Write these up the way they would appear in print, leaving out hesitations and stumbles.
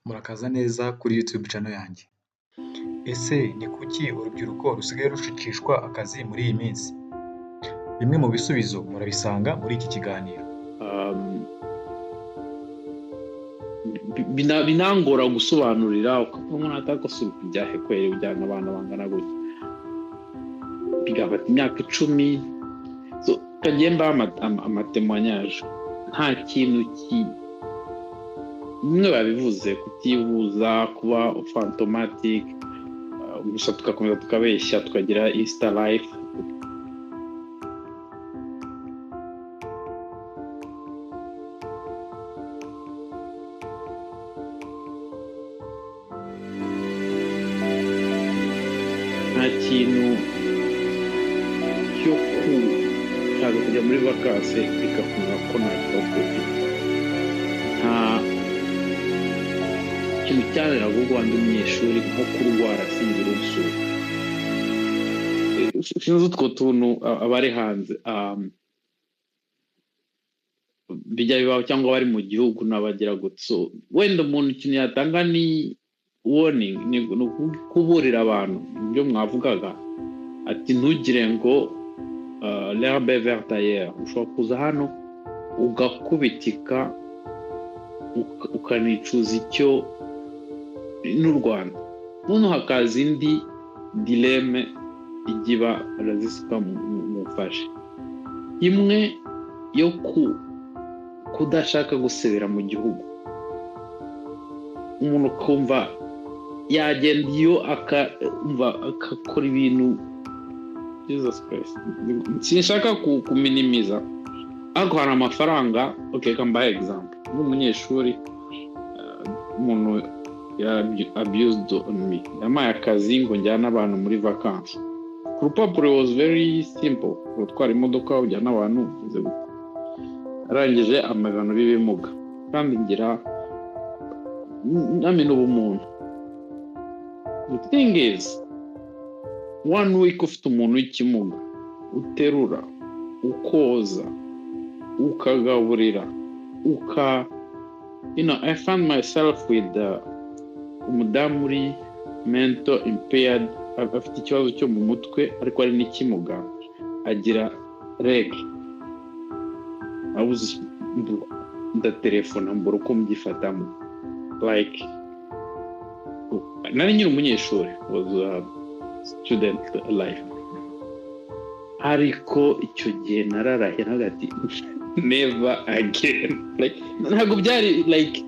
Murakaza neza kuri YouTube channel yanjye. Ese ni kuki urubyiruko rusigaye rushukishwa akazi muri iyi minsi? Bimwe mu bisubizo murabisanga muri iki kiganiro. Binangora gusobanurira ukavuga ngo kujya he kweri ujyana abana bangana gutya bigafata imyaka 10. So kagiye mbaha amatémoignage, nta kintu bimwe babivuze kutivuza, kuba fantomatic gusa, tugakomeza tukabeshya, tukagira insta life. Nta kintu cyo kushaka kujya muri vacances bikakumva ko nta gipapuro ufite. Nta kintu cyananiraga u Rwanda umunyeshuri nko kurwara singira usura. Sinzi utwo tuntu abari hanze bijya bibaho cyangwa abari mu gihugu n'abagira gutyo. Wenda umuntu ikintu yatanga ni warning, ni kuburira abantu ibyo mwavugaga ati ntugire ngo l'herbe est verte ailleurs. Ushobora kuza hano ugakubitika ukanicuza icyo n'u Rwanda. Noneho hakaza indi dilemme ijya iba arazisuka mufashe imwe yo kudashaka gusebera mu gihugu, umuntu ukumva yagenda iyo akumva akakora ibintu. Jesus Christ, sinshaka kuminimiza, ariko hari amafaranga. Okay, reka mbahe example. Nk'umunyeshuri, umuntu abused on me, yampaye akazi ngo njyane abantu muri vacances. Ku rupapuro was very simple, utwara imodoka ujyana abantu uze gute. Arangije amagana b'ibimuga, kandi ngira nami n'ubumuntu. The thing is, one week ufite umuntu w'ikimuga uterura, ukoza, ukagaburira, uka I found myself with umudamu uri mental impaired, afite ikibazo cyo mu mutwe ariko ari n'ikimuga, agira règle. Abuze, ndatelefona mbura uko mbyifatamo. Like nari nyiri umunyeshuri, was a student life, ariko icyo gihe nararahiye navuga ati never again. Like ntabwo byari like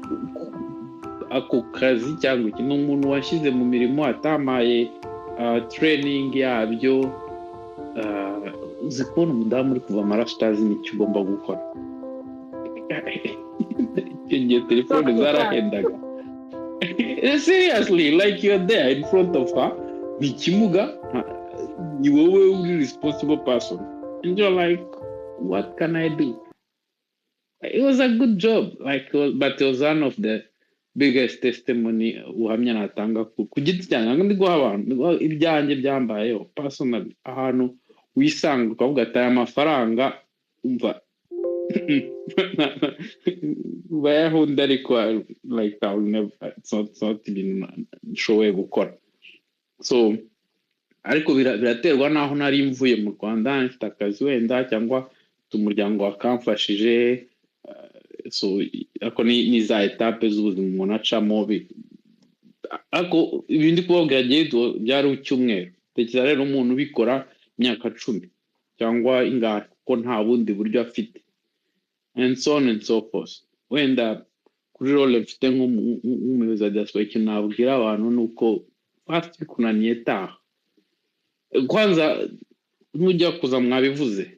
ako kazi cyangwa iki, ni umuntu washyize mu mirimo atamaye training yabyo. Uzi kubona umudamu uri kuva amaraso utazi n'icyo ugomba gukora? Icyo gihe telefone zarahendaga. Seriously, like you're there in front of her, ni ikimuga, ni wowe uri responsible person and you're like, what can I do? It was a good job, like, but it was one of the biggest testimony, ubuhamya natanga ku giti cyanjye. Ntabwo ndi guha abantu, ndi guha ibyanjye byambayeho personally, ahantu wisanga ukavuga ati aya mafaranga umva bayahunda, ariko like I will never, it's not ibintu nshoboye gukora. So ariko biraterwa n'aho nari mvuye mu Rwanda, mfite akazi wenda cyangwa mfite umuryango wakamfashije. So ariko ni za étapes z'ubuzima umuntu acamo. Ariko ibi ndi kubabwira byari icyumweru. Tekereza rero umuntu ubikora imyaka 10 cyangwa ingahe, kuko nta bundi buryo afite, and so on and so forth. Wenda kuri role mfite nk'umuyobozi wa diaspora, ikintu nabwira abantu ni uko first bikunaniye taha. Kwanza nujya kuza, mwabivuze,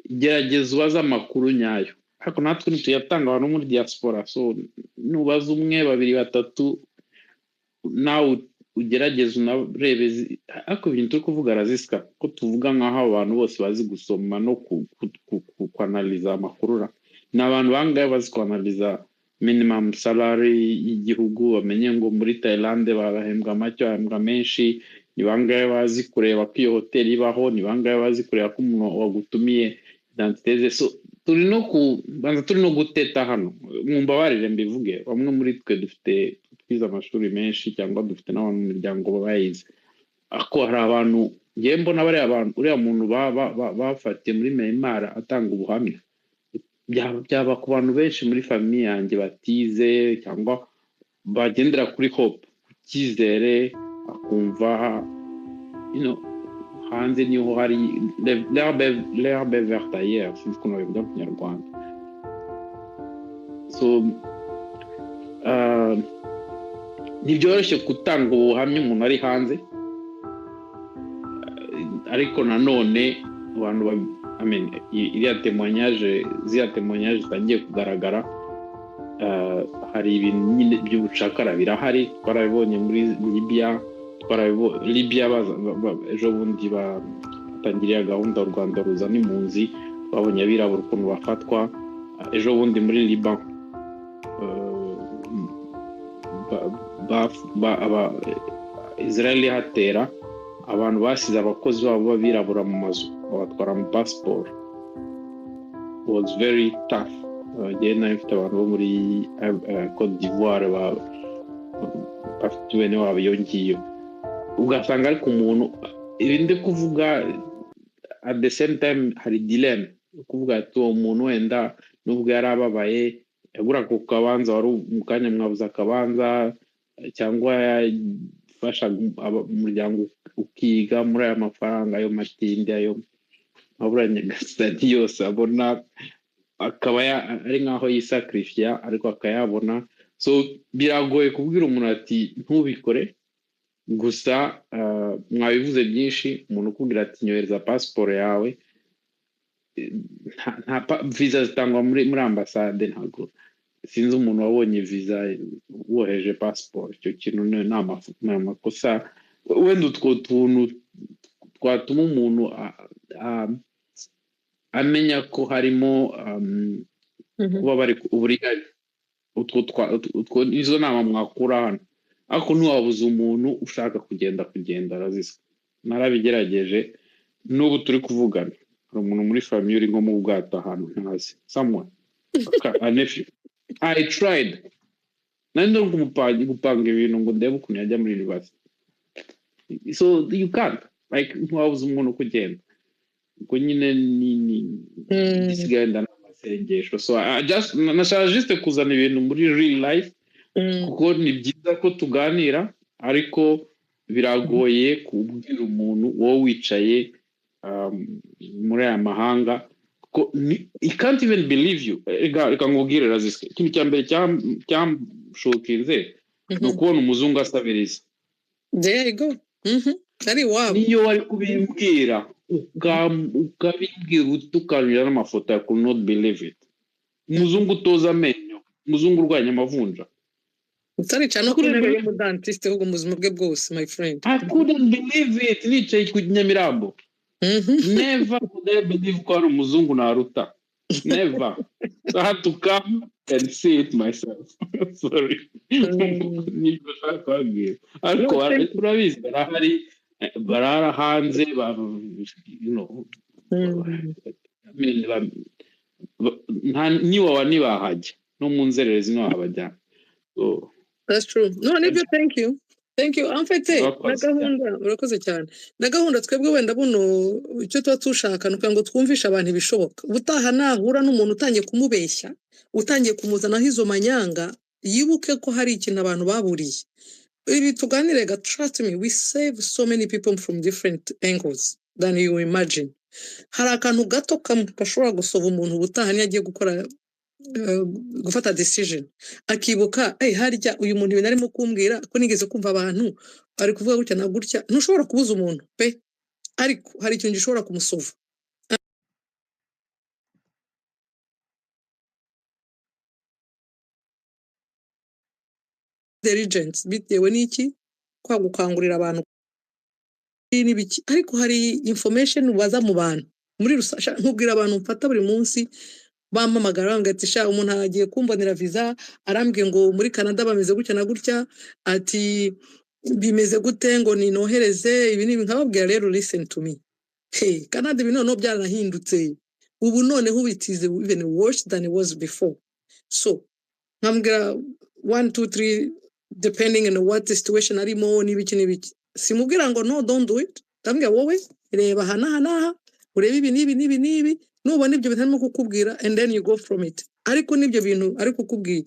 gerageza ubaze amakuru nyayo, ariko natwe ntituyatanga abantu muri diaspora. So nubaza umwe, babiri, batatu, nawe ugerageze unarebe. Ariko ibintu turi kuvuga arazisika ko tuvuga nk'aho abantu bose bazi gusoma no kwanaliza amakuru ra. Ni abantu bangahe bazi kwanaliza minimum salary y'igihugu, bamenye ngo muri Thailand bahembwa make, bahembwa menshi? Ni bangahe bazi kureba ko iyo hoteli ibaho? Ni bangahe bazi kureba ko umuntu wagutumiye identité ze? So Turi no ku banza, turi no guteta hano, mumbabarire mbivuge. Bamwe muri twe dufite, twize amashuri menshi cyangwa dufite n'abantu mu miryango bayize, ariko hari abantu ngewe mbona, bariya bantu, uriya muntu bafatiye muri Myanmar atanga ubuhamya, byaba ku bantu benshi muri famille yanjye batize cyangwa bagendera kuri hope, ku cyizere, akumva hanze niho hari l'herbe verte ailleurs, sinzi ukuntu babivuga mu Kinyarwanda. So ntibyoroshye gutanga ubuhamya umuntu ari hanze, ariko nanone abantu I mean, iriya témoignage, ziriya témoignage zitangiye kugaragara, hari ibintu nyine by'ubucakara birahari. Twarabibonye muri Libya, Libya ejo bundi batangiriye gahunda, u Rwanda ruzana impunzi, twabonye abirabura ukuntu bafatwa. Ejo bundi muri Liban, Israel ihatera, abantu basize abakozi babo b'abirabura mu mazu, babatwara mu pasiporo. Was very tough. Njyewe nari mfite abantu bo muri Cote d'Ivoire bafite bene wabo iyo ngiyo, ugasanga ariko umuntu, ibi ndi kuvuga, at the same time hari dilemme yo kuvuga ati uwo muntu wenda nubwo yari ababaye yaguraga ku kabanza, wari mu kanya mwabuze akabanza, cyangwa yafashaga umuryango ukiga muri aya mafaranga, ayo matindi, ayo mabura nyagasani yose abona, akaba ari nkaho yisakirifiya ariko akayabona. So biragoye kubwira umuntu ati ntubikore. Gusa mwabivuze byinshi. Umuntu ukubwira ati nyohereza pasiporo yawe, nta visa zitangwa muri ambasade. Ntabwo, sinzi umuntu wabonye visa wohereje pasiporo. Icyo kintu ni amakosa. Wenda utwo tuntu twatuma umuntu amenya ko harimo kuba bari uburiganya, utwo izo nama mwakura hano. Ariko ntiwabuza umuntu ushaka kugenda araziswa. Narabigerageje, n'ubu turi kuvugana hari umuntu muri famille uri nko mu bwato ahantu ntazi, somewhere, a nephew. I tried, nari ndi gupanga ibintu ngo ndebe ukuntu yajya muri university. So you can't, like, ntiwabuza umuntu kugenda. Ubwo nyine ni igisigaye wenda n'amasengesho. So I just nashaka just kuzana ibintu muri real life, kuko ni byiza ko tuganira, ariko biragoye kubwira umuntu wowe wicaye muri aya mahanga ko he can't even believe you. Reka nkubwire Razisika, ikintu cya mbere cyanshokinze ni ukubona umuzungu asabiriza. There you go. Ari iwabo. Niyo wari kubimbwira, ukabimbwira utukanira n'amafoto, I could not believe it. Umuzungu utoza amenyo, umuzungu urwanya amavunja. Utarica no ku ntebe y'umudentiste ahubwo mu buzima bwe bwose, my friend. I couldn't believe it, nicaye ku Nyamirambo. Never could I believe ko hari umuzungu naruta. Never. So I had to come and see it myself. Sorry. Nibyo nshaka kubabwira, ariko No, thank you. urabizi, barahari, barara hanze ba. I mean, n'iwawa ntibahajya, no mu nzererezi ntiwahabajyana. So, That's true. No, nibyo, thank you. Thank you. En fait, na Urakoze. gahunda, urakoze cyane. Na gahunda twebwe wenda buno icyo tuba tushaka ni ukugira ngo twumvishe abantu ibishoboka. Ubutaha nahura n'umuntu utangiye kumubeshya, utangiye kumuzanaho izo manyanga, yibuke ko hari ikintu abantu baburiye. Ibi tuganire ga, trust me, we save so many people from different angles than you imagine. Hari akantu gato kamwe gashobora gusova umuntu ubutaha niyo agiye gukora, gufata decision, akibuka, hey, harya uyu muntu ibintu arimo kumbwira ko nigeze kumva abantu ari kuvuga gutya na gutya. Ntushobora kubuza umuntu pe, ariko hari ikintu gishobora kumusova. Intelligence bitewe n'iki, kwa gukangurira abantu n'ibiki, ariko hari information ubaza mu bantu muri rusange. Nkubwira abantu mfata buri munsi bampamagara, bambwira ati sha, umuntu agiye kumbonera visa, arambwiye ngo muri Canada bameze gutya na gutya, ati bimeze gute, ngo ninohereze ibi n'ibi. Nkababwira rero, listen to me, hey, Canada ibi noneho byaranahindutse. Ubu noneho it is even worse than it was before. So nkambwira one, two, three, depending on what the situation arimo n'ibiki n'ibiki. Simubwira ngo "No, don't do it." Ndamubwira: "Wowe reba aha n'aha n'aha, urebe ibi n'ibi n'ibi n'ibi, nubona ibyo bintu arimo kukubwira, and then you go from it." Ariko n'ibyo bintu ari kukubwira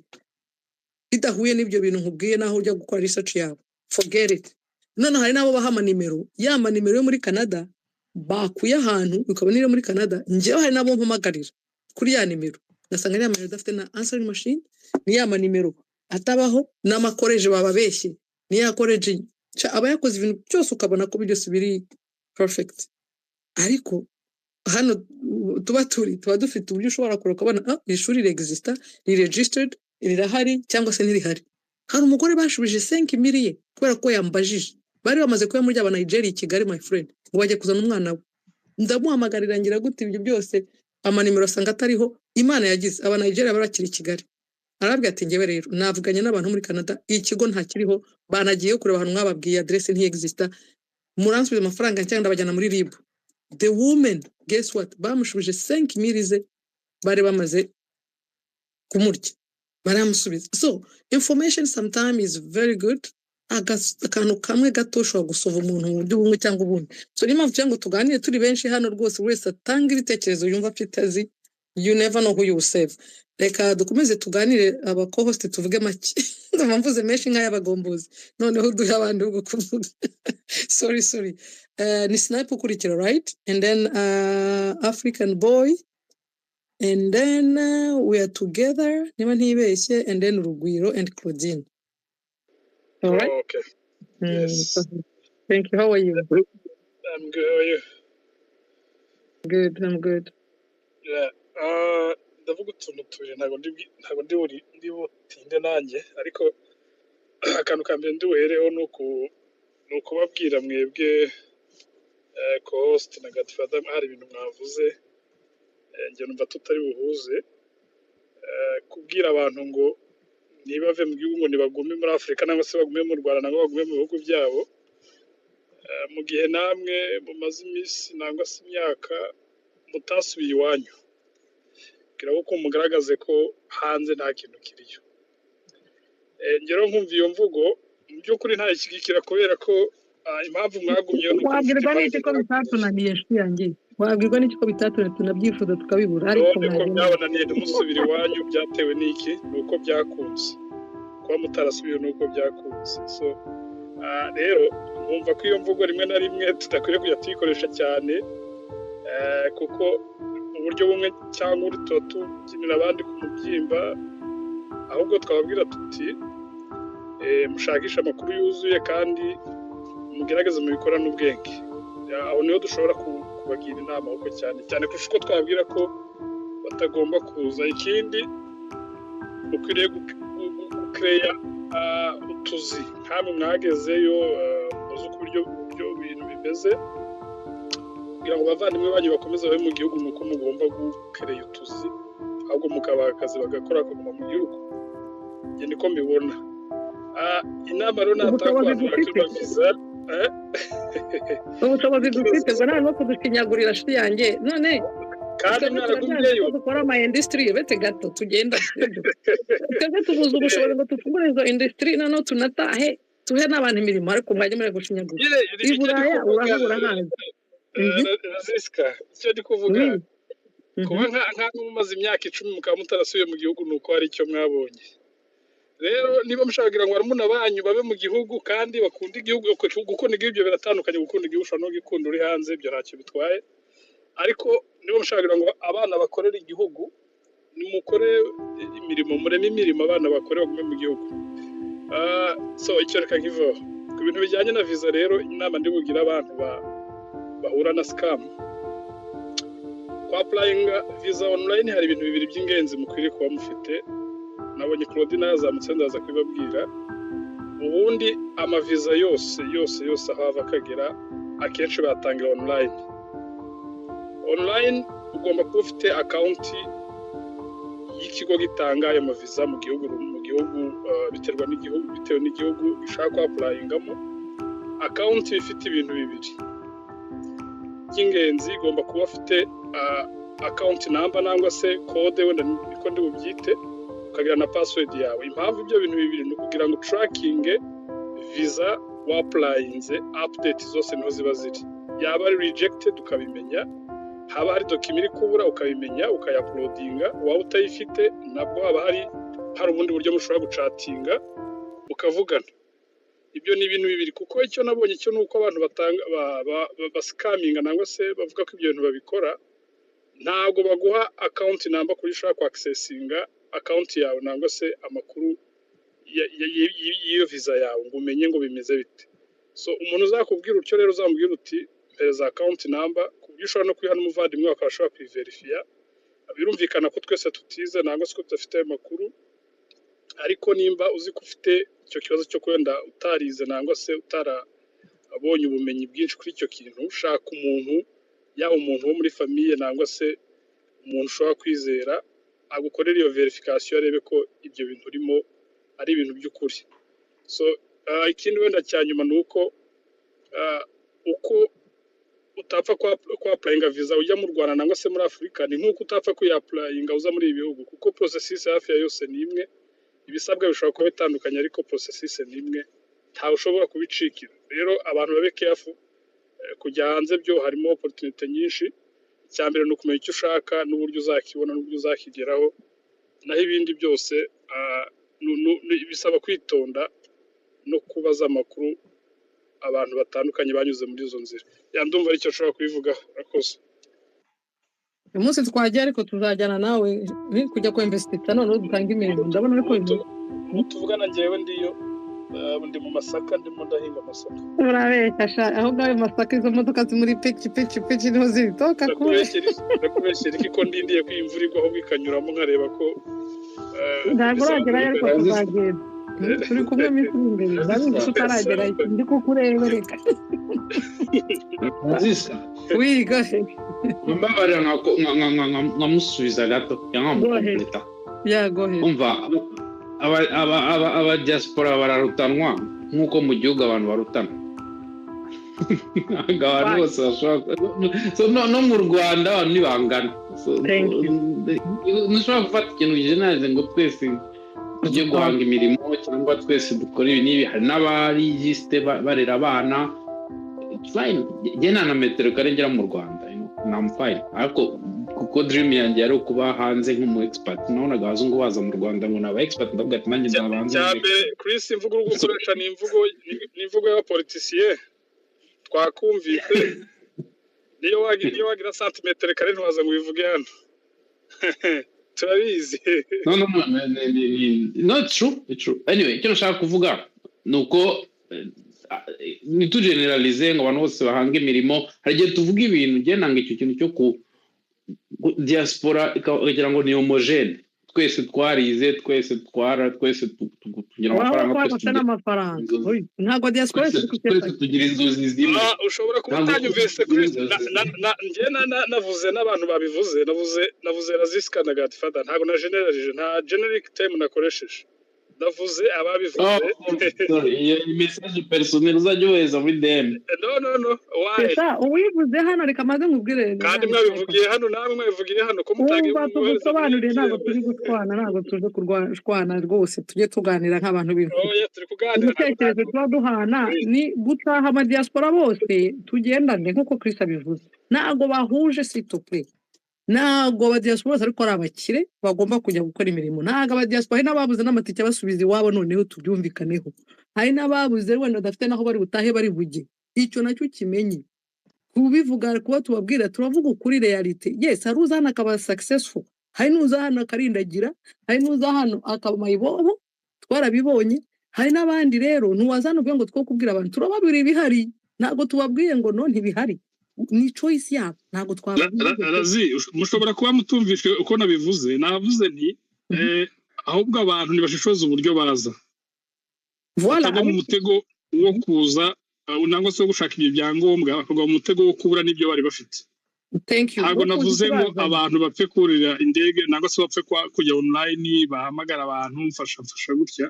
bidahuye n'ibyo bintu nkubwiye, naho ujya gukora research yawe, forget it. None hari n'abo baha amanimero, ya manimero yo muri Canada bakuye ahantu, ukabona iri muri Canada. Njyewe hari n'abo mpamagarira kuri ya nimero, ugasanga ari ya nimero idafite na answering machine, ni ya manimero atabaho, n'amakoreje bababeshye, ni ya koleji aba yakoze ibintu byose, ukabona ko byose biri perfect. Ariko hano tuba turi, tuba dufite uburyo ushobora kureba ukabona: ah, iri shuri riregisita, ni registered, rirahari cyangwa se ntirihari. Hari umugore bashubije 5 mille ye kubera ko yambajije. Bari bamaze kuba muri aba Nigeria i Kigali, my friend, ngo bajye kuzana umwana we. Ndamuhamagarira, ngira gute, ibyo byose, amanimero asanga atariho. Imana yagize aba Nigeria bari bakiri i Kigali, arababwira ati: "Njyewe rero navuganye n'abantu muri Canada, ikigo ntakiriho, banagiye kureba ahantu mwababwiye, adresse ntiyexista, muransubiza amafaranga cyangwa ndabajyana muri RIB." The woman, guess what? Bamushubije 5 mille ze bari bamaze kumurya, baramusubiza. So information sometimes is very good. Akantu kamwe gato ushobora gusova umuntu mu buryo bumwe cyangwa ubundi. So niyo mpamvu tugira ngo tuganire turi benshi hano rwose, buri wese atanga ibitekerezo yumva afite azi. You never know who you will save. Reka dukomeze tuganire, aba co-host tuvuge make. Ndumva mvuze menshi nk'ay'abagombozi. Noneho duhe abandi bo kuvuga. Sorry, sorry. Ni Snipe ukurikira, right? And then African Boy, and then we are together, niba ntibeshye, and then Rugwiro and Claudine. All right? Oh, okay. Yes. Thank you. How are you? I'm good. How are you? Good, I'm good. Yeah. Ndavuga utuntu tubiri, ntabwo ndi butinde nanjye, ariko akantu ka mbere ndi buhereho ni ukubabwira mwebwe co-host na Godfather, hari ibintu mwavuze njye numva tutari buhuze. Kubwira abantu ngo ntibave mu gihugu, ngo nibagume muri Afurika nangwa se bagume mu Rwanda nangwa bagume mu bihugu byabo, mu gihe namwe mumaze iminsi nangwa se imyaka mutasubiye iwanyu, kugira ngo mugaragaze ko hanze nta kintu kiriyo. Ngero nkumva iyo mvugo mu by'ukuri ntayishyigikira, kubera ko impamvu mwagumyeyo ni uko mufite Wabwirwa impamvu n'iki ko mwagumiye. bitatunaniye, nshuti yanjye? Wabwirwa n'iki ko bitatunaniye? Tunabyifuza tukabibura, ariko None ko mwagenda. byabananiye ntimusubire iwanyu, byatewe n'iki? Ni uko byakunze. Kuba mutarasubiye ni uko byakunze. So rero nkumva ko iyo mvugo rimwe na rimwe tudakwiye kujya tuyikoresha cyane, kuko mu buryo bumwe cyangwa ubundi tuba tubyinira abandi ku mubyimba. Ahubwo twababwira tuti: "Mushakishe amakuru yuzuye kandi mugerageze mubikorane ubwenge." Aho niho dushobora kubagira inama ahubwo cyane cyane kurusha uko twababwira ko batagomba kuza. Ikindi, mukwiriye gukereya utuzi nkamwe mwagezeyo, muzi uko uburyo ibintu bimeze, kugira ngo abavandimwe banyu bakomeze babe mu gihugu, ni uko mugomba gukereya utuzi, ahubwo mukabaha akazi bagakora, bakaguma mu gihugu. Njye niko mbibona. Inama rero natanga ku Ubushobozi bantu dufite. bakirwa viza, eh? Ubushobozi Ikibazo dufite ubwo nta no kudushinyagurira, nshuti yanjye. None kandi twebwe turabyanze mwaragumyeyo. ko dukora ama industry. Bete gato tugenda, sibyo? Twebwe tubuze ubushobozi ngo dufungure izo industry, noneho tunatahe tuhe n'abantu imirimo, ariko mwajya muri gushinyagura. Nyine I icyo ndi Buraya kuvuga, urahura nkazi. Razisika, icyo ndi kuvuga, Oui. kuba nka mumaze imyaka 10 mukaba mutarasubiye mu gihugu, ni uko hari icyo mwabonye. Rero niba mushaka kugira ngo barumuna banyu babe mu gihugu kandi bakunde igihugu, gukunda igihugu ibyo biratandukanye. Gukunda igihugu ushobora no gukunda uri hanze, ibyo ntacyo bitwaye. Ariko niba mushaka kugira ngo abana bakorere igihugu, nimukore imirimo, mureme imirimo, abana bakore, bagume mu gihugu. So icyo reka nkivaho. Ku bintu bijyanye na visa rero, inama ndi bugire abantu bahura na scam kwa applyinga visa online, hari ibintu bibiri by'ingenzi mukwiriye kuba mufite. Nabonye Claudine yazamutse, ndaza kubibabwira. Ubundi amaviza yose yose yose, aho ava akagera, akenshi bayatangira online. Online ugomba kuba ufite account y'ikigo gitanga ayo maviza mu gihugu, biterwa n'igihugu, bitewe n'igihugu ushaka ku applyingamo. Account ifite ibintu bibiri by'ingenzi: igomba kuba afite Account number nangwa se code, wenda niko ndi bubyite, ukagira na password yawe. Impamvu ibyo bintu bibiri ni ukugira ngo tracking visa wa-applyinze, update zose niho ziba ziri. Yaba ari rejected ukabimenya, haba hari document iri kubura ukabimenya, ukaya-uploadinga. Waba utayifite, nabwo haba hari ubundi buryo mushobora guchatinga mukavugana. Ibyo ni ibintu bibiri, kuko icyo nabonye cyo ni uko abantu batanga bascaminga nangwa se bavuga ko ibyo bintu babikora, ntabwo baguha account number kuri ushobora kwaccessinga account yawe nangwa se amakuru y'iyo visa yawe ngo umenye ngo bimeze bite. So umuntu uzakubwira utyo rero, uzamubwira uti: "Mpereza account number," ku buryo ushobora no kuyiha n'umuvandimwe akaba ashobora kuyiverifiya. Birumvikana ko twese tutize nangwa se ko tudafite ayo makuru, ariko nimba uzi ko ufite icyo kibazo cyo kwenda utarize nangwa se utarabonye ubumenyi bwinshi kuri icyo kintu, shaka umuntu, yaba umuntu wo muri famille nangwa se umuntu ushobora kwizera, agukorera iyo verification, arebe ko ibyo bintu urimo ari ibintu by'ukuri. So ikindi wenda cya nyuma ni uko uko utapfa kwa-applyinga visa ujya mu Rwanda nangwa se muri Afurika, ni nk'uko utapfa kuya-applyinga uza muri ibi bihugu, kuko processus hafi ya yose ni imwe. Ibisabwa bishobora kuba bitandukanye, ariko processus ni imwe, ntawe ushobora kubicikira. Rero abantu babe careful. Kujya hanze byo harimo opportunity nyinshi. Icya mbere ni ukumenya icyo ushaka n'uburyo uzakibona n'uburyo uzakigeraho, naho ibindi byose bisaba kwitonda no kubaza amakuru abantu batandukanye banyuze muri izo nzira. Ya, ndumva aricyo nshobora kubivugaho. Urakoze. Uyu munsi twajya, ariko tuzajyana nawe ni kujya ku investita, noneho dutanga imirimo, ndabona ariko Ubu tuvugana njyewe ndiyo, ndi mu masaka, ndimo ndahinga amasaka. Urabeshya sha! Aho ngaho ayo masaka, izo modoka ziri muri piki piki piki niho zibitoka kure. Ndakubeshyera iki ko ndindiye ko imvura igwa, ahubwo ikanyuramo, nkareba ko Ntabwo bisaba uragerayo, ariko tuzagenda. Turi kumwe iminsi iri imbere, ndabizi ko utaragerayo, ndi kukureba reka. Francisca. Wiga he? Mbabarira, nkamusubiza gato cyangwa Go ahead. nkamukompleta. Yeah, go ahead. Umva, aba diaspora bararutanwa nk'uko mu gihugu abantu barutana. Ntabwo abantu Why? bose bashobora. So, no mu Rwanda abantu ntibangana. So, Thank you. ntushobora gufata ikintu generalize ngo twese tujye guhanga imirimo cyangwa twese dukora ibi n'ibi. Hari n'abari just barera abana. It's fine. Njye nta na metero kare ngera mu Rwanda. I'm fine, ariko kuko dream yanjye yari ukuba hanze nk'umu expert, nabonaga abazungu baza mu Rwanda ngo ni aba expert, ndavuga ati nanjye nzaba hanze Cya nk'umu mbere, Chris, imvugo uri gukoresha ni imvugo y'abapolitisiye. Twakumvise. Niyo wagira santimetero kare, ntiwaza ngo ubivuge hano, turabizi. No, no, it's true, it's true. Anyway, icyo nashaka kuvuga ni uko ntitugeneralize ngo abantu bose bahanga imirimo. Hari igihe tuvuga ibintu, njye nanga icyo kintu cyo ku diaspora ikagira ngo ni homogène, twese twarize, twese twara, twese tugira Waba amafaranga, twese twabasha tugira n'amafaranga inzozi. Oya, ntabwo diaspora Twese yose iri twese kugenda. tugira inzozi zimwe. Ah, ushobora kuba Ntabwo utanyumvise, tugira Chris. inzozi zimwe. Njye navuze n'abantu babivuze, navuze Raziska na Godfather. Ntabwo na generalije, nta generic term nakoresheje, navuze ababivuze. Oh, sorry, iyo ni message personnel uzajya wohereza muri DM. No, no, no, why? Sesa uwivuze hano, reka maze nkubwire. Kandi mwabivugiye hano, namwe mwabivugiye hano ko mutagiye Wumva mwohereza muri tugusobanurire, ntabwo DM. turi gutwana, ntabwo tuje kurwana rwose, tujye tuganira nk'abantu b'inshuti. Oya, turi kuganira, ntabwo Ibitekerezo tuba duhana ni gutaha amadiaspora bose tugendane nk'uko Chris abivuze. Ntabwo bahuje, s'il te plaît. Ntabwo abadiaspora bose ariko ari abakire bagomba kujya gukora imirimo. Ntabwo abadiaspora, hari n'ababuze n'amatike abasubiza iwabo, noneho tubyumvikaneho. Hari n'ababuze wenda badafite n'aho bari butahe, bari bujye. Icyo nacyo ukimenye. Kubivuga, kuba tubabwira, turavuga ukuri, réalité. Yes, hari uza hano akaba successful, hari n'uza hano akarindagira, hari n'uza hano akaba mayibobo, twarabibonye. Hari n'abandi rero ntiwaza hano uvuge ngo two kubwira abantu, turababwira ibihari. Ntabwo tubabwiye ngo no ntibihari, ni choice yabo, ntabwo twababwiye pe. Razi, mushobora kuba mutumvishe uko nabivuze. Navuze nti ahubwo abantu ntibashishoza uburyo baza, Voilà. batagwa mu Ariko mutego wo kuza nangwa se wo gushaka ibyo byangombwa, bakagwa mu mutego wo kubura n'ibyo bari bafite. Thank you. Ntabwo Wo kuza navuze ngo ikibazanye. abantu bapfe kurira indege nangwa se bapfe kujya online bahamagara abantu mfasha mfasha gutya.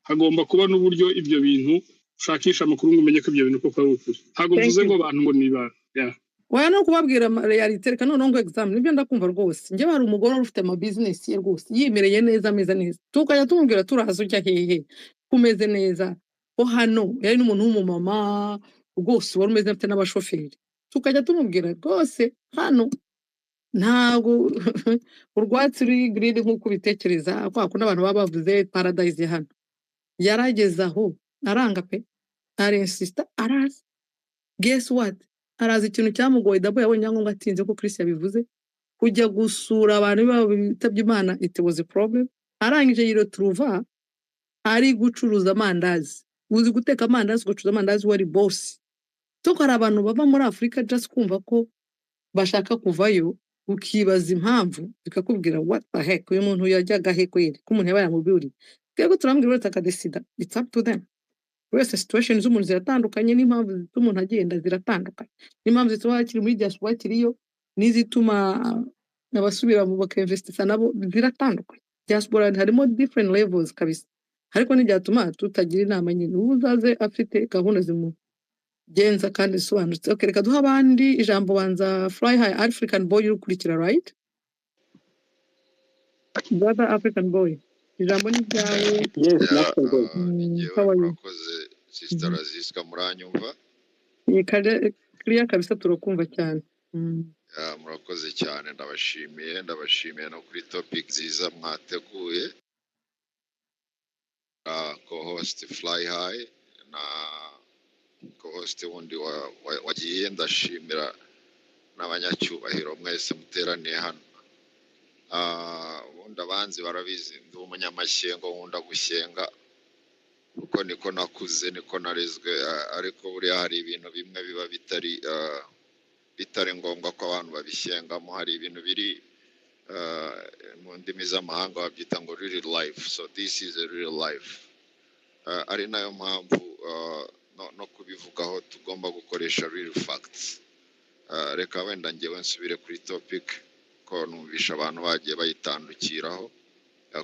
Hagomba kuba n'uburyo ibyo bintu ushakisha amakuru ngo umenye ko ibyo bintu koko ari ukuri. Ntabwo Thank mvuze you. ngo abantu ngo niba, yeah. Waya no kubabwira réalité. Reka noneho ngo example nibyo ndakumva rwose. Njye hari umugore wari ufite ama business ye rwose, yimereye neza, ameze neza, tukajya tumubwira: "Turahaza ujya hehe kumeze neza?" Ko hano yari n'umuntu w'umumama rwose wari umeze, afite n'abashoferi. Tukajya tumubwira rwose: "Hano ntabwo urwatsi ruri green nk'uko ubitekereza, kwa kundi abantu baba bavuze paradise hano." Yarageze aho aranga pe, arinsista, araza. Guess what? Araza, ikintu cyamugoye dabo, yabonye ibyangombwa atinze, ko Chris yabivuze, kujya gusura abantu babo bitabye Imana, it was a problem. Arangije yiretrouva ari gucuruza amandazi. Uzi guteka amandazi, ugacuruza amandazi wari boss? So hari abantu bava muri Afurika just kumva ko bashaka kuvayo, ukibaza impamvu, bikakubwira: "What the heck, uyu muntu yajyaga he kweri?" Ko umuntu yaba yamuburiye. Twebwe turambwira wese akadecida, it's up to them. Buri wese, situation z'umuntu ziratandukanye, n'impamvu zituma umuntu agenda ziratandukanye, n'impamvu zituma bakiri muri diaspora bakiriyo, n'izituma abasubira mu bakinvestisa nabo ziratandukanye. Diaspora harimo different levels kabisa, ariko ntibyatuma tutagira inama nyine. Ubu uzaze afite gahunda zimugenza kandi zisobanutse. Okay, reka duhe abandi ijambo. Banza Fly High African Boy uri ukurikira, right? Brother African Boy, ijambo ni ryawe. Yes. Ya, African Boy. Ni njyewe. How are you? Murakoze, Sister Raziska, muranyumva? Ni kare clear kabisa, turakumva cyane. Ya, murakoze cyane, ndabashimiye, ndabashimiye no kuri topic nziza mwateguye. Co-host Fly High na co-host wundi wagiye, ndashimira n'abanyacyubahiro mwese muteraniye hano. Ubundi abanzi barabizi, ndi umunyamashyengo, nkunda gushyenga kuko niko nakuze, niko narezwe. Ariko buriya hari ibintu bimwe biba bitari ngombwa ko abantu babishyengamo. Hari ibintu biri mu ndimi z'amahanga babyita ngo real life, so this is a real life. Ari nayo mpamvu no kubivugaho tugomba gukoresha real facts. Reka wenda ngewe nsubire kuri topic, ko numvisha abantu bagiye bayitandukiraho,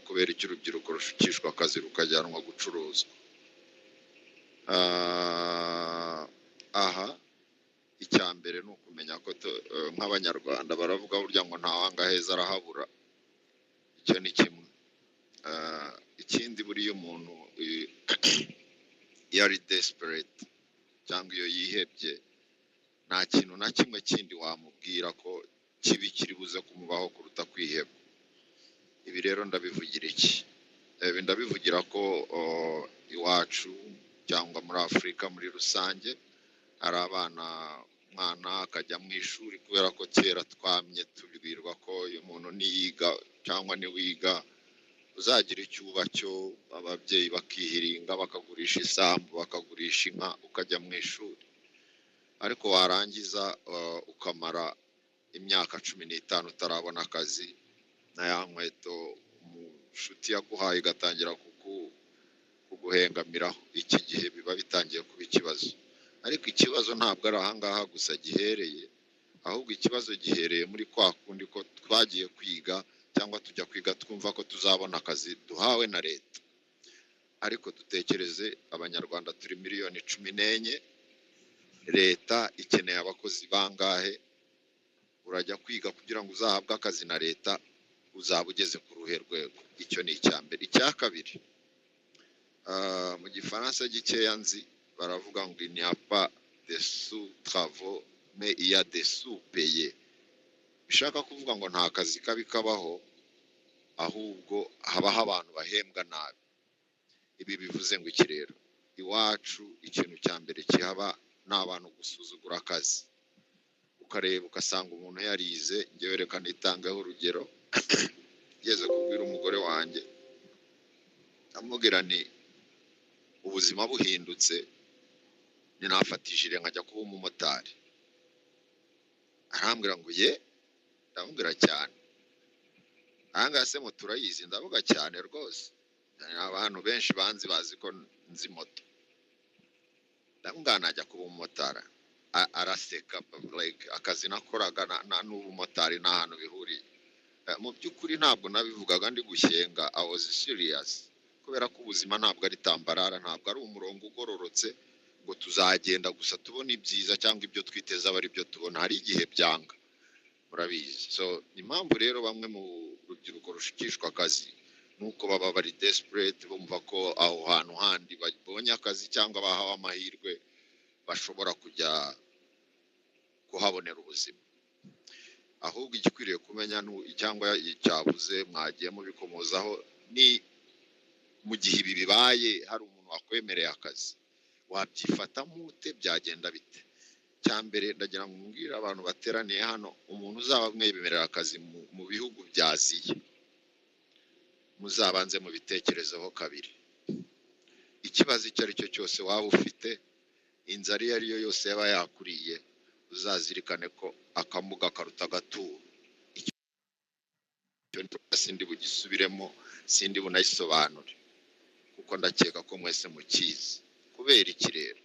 kubera icyo urubyiruko rushukishwa akazi rukajyanwa gucuruzwa. Aha icya mbere ni ukumenya ko nk'Abanyarwanda baravuga burya ngo ntawanga heza arahabura. Icyo ni kimwe. Ikindi, buriya umuntu iyo ari desperate cyangwa iyo yihebye, nta kintu na kimwe kindi wamubwira ko kibi kiri buze kumubaho kuruta kwiheba. Ibi rero ndabivugira iki? Ibi ndabivugira ko iwacu cyangwa muri Afurika muri rusange hari abana, umwana akajya mu ishuri kubera ko kera twamye tubwirwa ko uyu muntu niyiga cyangwa niwiga uzagira icyo uba cyo, ababyeyi bakihiringa, bakagurisha isambu, bakagurisha inka, ukajya mu ishuri. Ariko warangiza ukamara imyaka 15 utarabona akazi, na ya nkweto umushuti yaguhaye igatangira kuguhengamiraho. Iki gihe biba bitangiye kuba ikibazo. Ariko ikibazo ntabwo ari ahangaha gusa gihereye, ahubwo ikibazo gihereye muri kwa kundi ko twagiye kwiga cyangwa tujya kwiga twumva ko tuzabona akazi duhawe na leta. Ariko dutekereze, Abanyarwanda turi miliyoni 14, leta ikeneye abakozi bangahe? Urajya kwiga kugira ngo uzahabwe akazi na leta, uzaba ugeze ku ruhe rwego? Icyo ni icya mbere. Icya kabiri, mu Gifaransa gikeya nzi baravuga ngo "Il n'y a pas de sous travaux, mais il y a des sous payés." Bishaka kuvuga ngo nta kazi kabi kabaho, ahubwo habaho abantu bahembwa nabi. Ibi bivuze ngo iki rero? Iwacu ikintu cya mbere kihaba ni abantu gusuzugura akazi. Ukareba ugasanga umuntu yarize. Ngewe reka nitangeho urugero. Ngeze kubwira umugore wanjye, amubwira ni ubuzima buhindutse, ninafata ijire nkajya kuba umumotari. Arambwira ngo ye? Ndamubwira cyane. Ahangaha se moto urayizi? Ndavuga cyane rwose, abantu benshi banzi bazi ko nzi moto. Ndamubwira najya kuba umumotari. Araseka, like akazi nakoraga n'ubumotari nta hantu bihuriye. Mu by'ukuri ntabwo nabivugaga ndi gushyenga, I was serious, kubera ko ubuzima ntabwo ari tambarara, ntabwo ari umurongo ugororotse ngo Ngo tuzagenda gusa tubona ibyiza cyangwa ibyo twiteze aba ari byo tubona, hari igihe byanga, murabizi. So impamvu rero bamwe mu rubyiruko rushukishwa akazi ni uko baba bari desperate, bumva ko aho hantu handi babonye akazi cyangwa bahawe amahirwe bashobora kujya kuhabonera ubuzima. Ahubwo igikwiriye kumenya cyangwa cyabuze mwagiye mubikomozaho ni mu gihe ibi bibaye, hari umuntu wakwemereye akazi, wabyifatamo ute? Byagenda bite? Cya mbere, ndagira ngo mbwire abantu bateraniye hano, umuntu uzaba mwemerera akazi mu bihugu bya Aziya, muzabanze mubitekerezeho kabiri. Ikibazo icyo ari cyo cyose waba ufite, inzara iyo ari yo yose yaba yakuriye, uzazirikane ko akamuga karuta agaturo. Icyo sindi bugisubiremo, sindi bunagisobanure, kuko ndakeka ko mwese mukizi. Kubera iki rero?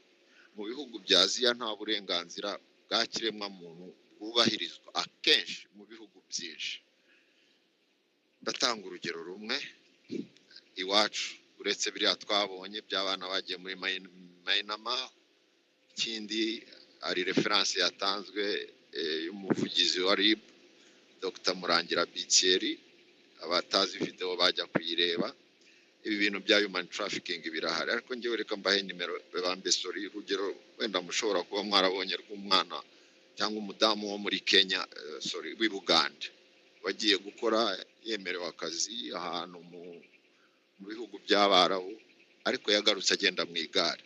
Mu bihugu bya Aziya nta burenganzira bwa kiremwamuntu bwubahirizwa akenshi mu bihugu byinshi. Ndatanga urugero rumwe iwacu, uretse biriya twabonye by'abana bagiye muri Myanmar. Ikindi, hari reference yatanzwe y'umuvugizi wa RIB, Dr Murangira Bitieri. Abatazi video bajya kuyireba. Ibi bintu bya human trafficking birahari, ariko njyewe reka mbahe nimero bambe, sorry, urugero wenda mushobora kuba mwarabonye rw'umwana cyangwa umudamu wo muri Kenya, sorry, w'i Bugande, wagiye gukora yemerewe akazi ahantu mu bihugu by'Abarabu, ariko yagarutse agenda mu igare,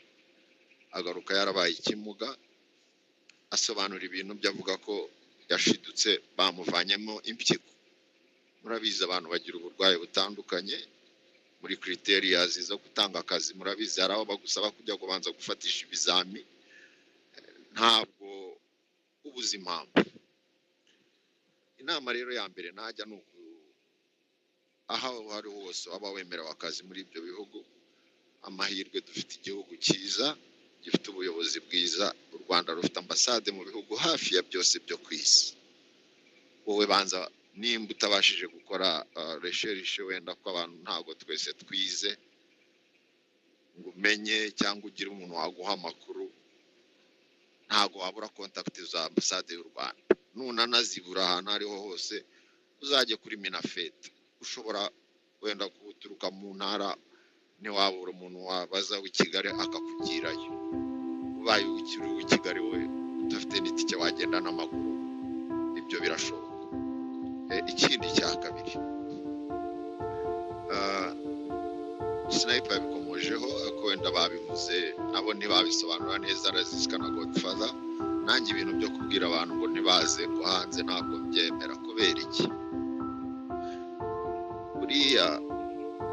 agaruka yarabaye ikimuga. Asobanura ibintu bye avuga ko yashidutse bamuvanyemo impyiko. Murabizi, abantu bagira uburwayi butandukanye. Muri criteria zo gutanga akazi, murabizi, hari aho bagusaba kujya kubanza gufatisha ibizami. Ntabwo ubuze impamvu. Inama rero ya mbere najya ni uku: aho aho ari hose waba wemerewe akazi muri ibyo bihugu, amahirwe dufite igihugu cyiza gifite ubuyobozi bwiza. U Rwanda rufite ambasade mu bihugu hafi ya byose byo ku isi. Wowe banza, nimba utabashije gukora recherche, wenda ko abantu ntabwo twese twize, ngo umenye cyangwa ugire umuntu waguha amakuru, ntabwo wabura contact za ambasade y'u Rwanda. Nunanazibura, ahantu aho ariho hose uzajye kuri MINAFFET. Ushobora wenda guturuka mu ntara, ntiwabura umuntu wabaza w'i Kigali akakugirayo. Ubaye ukiri uw'i Kigali, we udafite n'itike, wagenda n'amaguru, ibyo birashoboka. Ikindi cya kabiri, Sniper yabikomojeho, ariko wenda babivuze nabo ntibabisobanura neza, Razisika na Godfather. Nanjye ibintu byo kubwira abantu ngo ntibaze ko hanze ntabwo mbyemera. Kubera iki? Buriya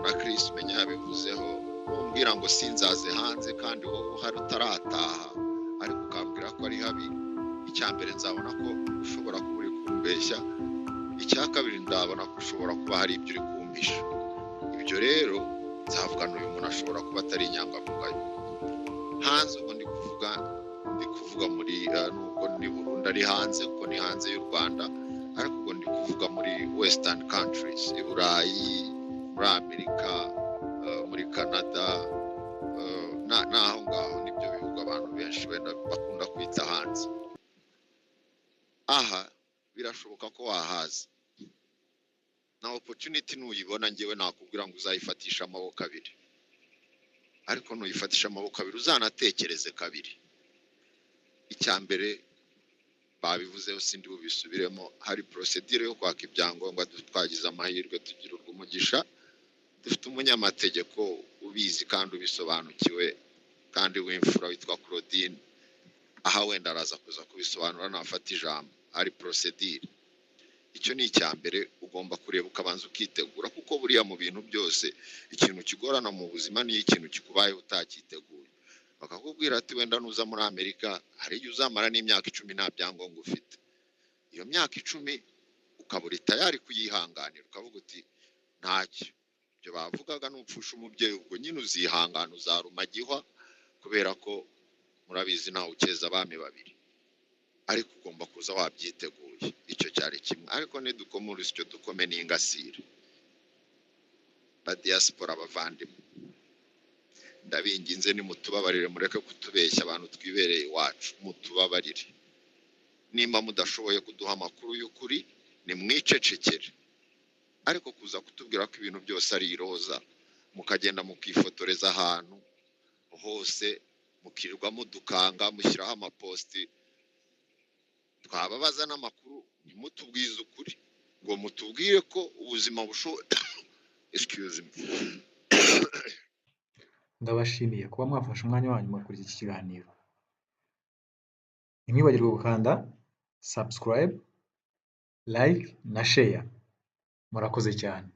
na Chris menya yabivuzeho. Numbwira ngo sinzaze hanze kandi wowe uhari utarataha, ariko ukambwira ko ari habi, icya mbere nzabona ko ushobora kuba uri kumbeshya. Icya kabiri, ndabona ko ushobora kuba hari ibyo uri kumpisha. Ibyo rero nzavuga uyu muntu ashobora kuba atari inyangamugayo. Hanze ubwo ndi kuvuga muri nubwo ni Burundi ari hanze, kuko ni hanze y'u Rwanda, ariko ubwo ndi kuvuga muri western countries, i Burayi, muri Amerika, muri Canada, n'aho ngaho, nibyo bihugu abantu benshi wenda bakunda kwita hanze. Aha birashoboka ko wahaza na opportunity. Nuyibona, ngewe nakubwira ngo uzayifatisha amaboko abiri, ariko nuyifatisha amaboko abiri uzanatekereze kabiri. Icya mbere babivuzeho, sindi bubisubiremo, hari procedure yo kwaka ibyangombwa. Twagize amahirwe, tugira umugisha, dufite umunyamategeko ubizi kandi ubisobanukiwe kandi w'imfura witwa Claudine. Aha wenda araza kuza kubisobanura nafata ijambo. Hari procedure, icyo ni icya mbere ugomba kureba, ukabanza ukitegura, kuko buriya mu bintu byose ikintu kigorana mu buzima niyo ikintu kikubayeho utacyiteguye. Bakakubwira ati wenda nuza muri Amerika hari igihe uzamara n'imyaka 10 nta byangombwa ufite. Iyo myaka 10 ukaba uri tayari kuyihanganira, ukavuga uti ntacyo ibyo bavugaga, nupfusha umubyeyi ubwo nyine uzihangana, uzaruma gihwa, kubera ko murabizi ntawe ukeza abami babiri. Ariko ugomba kuza wabyiteguye. Icyo cyari kimwe. Ariko nidukoma urusyo dukome n'ingasire. Ba diaspora abavandimwe, ndabinginze, Ndabinginze, nimutubabarire, mureke kutubeshya. Abantu twibereye iwacu, mutubabarire. Nimba mudashoboye kuduha amakuru y'ukuri, nimwicecekere. Ariko kuza kutubwira ko ibintu byose ari iroza, mukagenda mukifotoreza ahantu hose, mukirirwa mudukanga, mushyiraho amapositi, twababaza n'amakuru ntimutubwize ukuri, ngo mutubwire ko ubuzima bushoboye, excuse me. Ndabashimiye kuba mwafashe umwanya wanyu mugakurikira iki kiganiro. Ntimwibagirwe gukanda subscribe, like na share. Murakoze cyane.